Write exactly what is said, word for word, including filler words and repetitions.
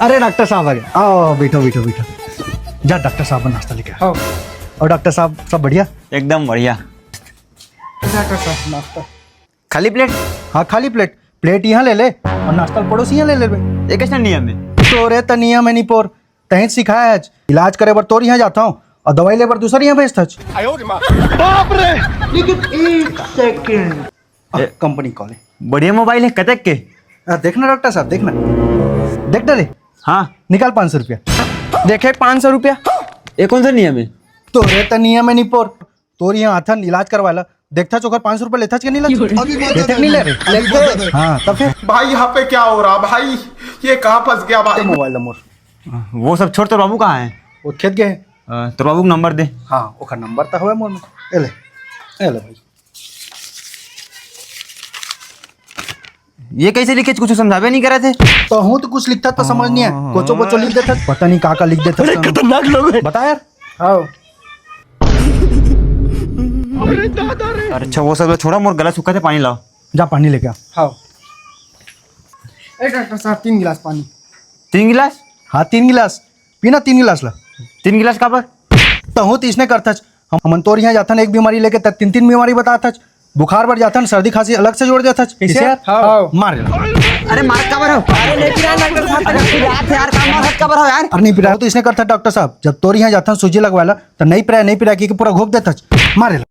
अरे, डॉक्टर साहब आ गए। आओ, बैठो, बैठो, बैठो। जा, डॉक्टर साहब बर नाश्ता लेके आ। हाँ। और डॉक्टर साहब, सब बढ़िया? एकदम बढ़िया। डॉक्टर साहब, नाश्ता। खाली प्लेट? हाँ, खाली प्लेट। प्लेट यहाँ ले ले और नाश्ता पड़ोसी यहाँ ले लेबे। ये कैसा नियम है? तोरे त नियम है निपोर, तहीं सिखाया है। इलाज करे बर तोर यहाँ जाता हूँ और दवाई ले बर दूसर यहाँ भेजता हूँ। बाप रे! लेकिन एक सेकंड। ए, कंपनी कॉल है। बढ़िया मोबाइल है, कतक के? आ, देखना डॉक्टर साहब, देखना। देख डरे। हाँ। निकाल पाँच सौ रुपया। देखे, पाँच सौ रुपया। ये कौन सा नियम है? तोरे त नियम है निपोर। तोर यहाँ आथन इलाज करवाला, देखथच ओकर पाँच सौ रुपया लेथच के नहीं लेथच? अभी मत लेथच नहीं ले रे। अभी मत हाँ, तब फिर? भाई, यहाँ पे क्या हो रहा भाई? ये कहाँ फंस गया भाई? Mobile number. वो सब छोड़, तोर बाबू कहाँ है? वो खेत गए हैं। अ, तोर बाबू का नंबर दे। हाँ, ओकर नंबर तो हवे मोर में। ए ले, ए ले भाई। ये कैसे लिखे, कुछ समझावे नहीं करे थे? तो हूँ तो कुछ लिखता तो समझ नहीं है, कोचो कोचो लिख देता, पता नहीं का का लिख देता। अरे खतरनाक लोग हैं। बता यार। हाँ। अरे अच्छा, वो सब छोड़ा, मोर गला सूखा थे, पानी लाओ। जा पानी लेके आ। हाँ। ए डॉक्टर साहब, तीन गिलास पानी। तीन गिलास? हाँ, तीन गिलास। पीना तीन गिलास ला। तीन गिलास काबर? तहूँ तो इसने करथच। हम, हमन तोर यहाँ जाथन एक बीमारी लेके, त तीन तीन बीमारी बताथच। बुखार बर जाथन, सर्दी खांसी अलग से जोड़ देथच। इसे यार? हाँ। मार। अरे मार काबर हो? अरे नहीं पिरान डॉक्टर साहब, तक पिरात है यार, का मार काबर हो यार? अरे नहीं पिरान, तो इसने करथच डॉक्टर साहब, जब तोर यहाँ जाथन सूजी लगवाला, त नहीं पिराय, नहीं पिराय कि पूरा घोप देथच। मार।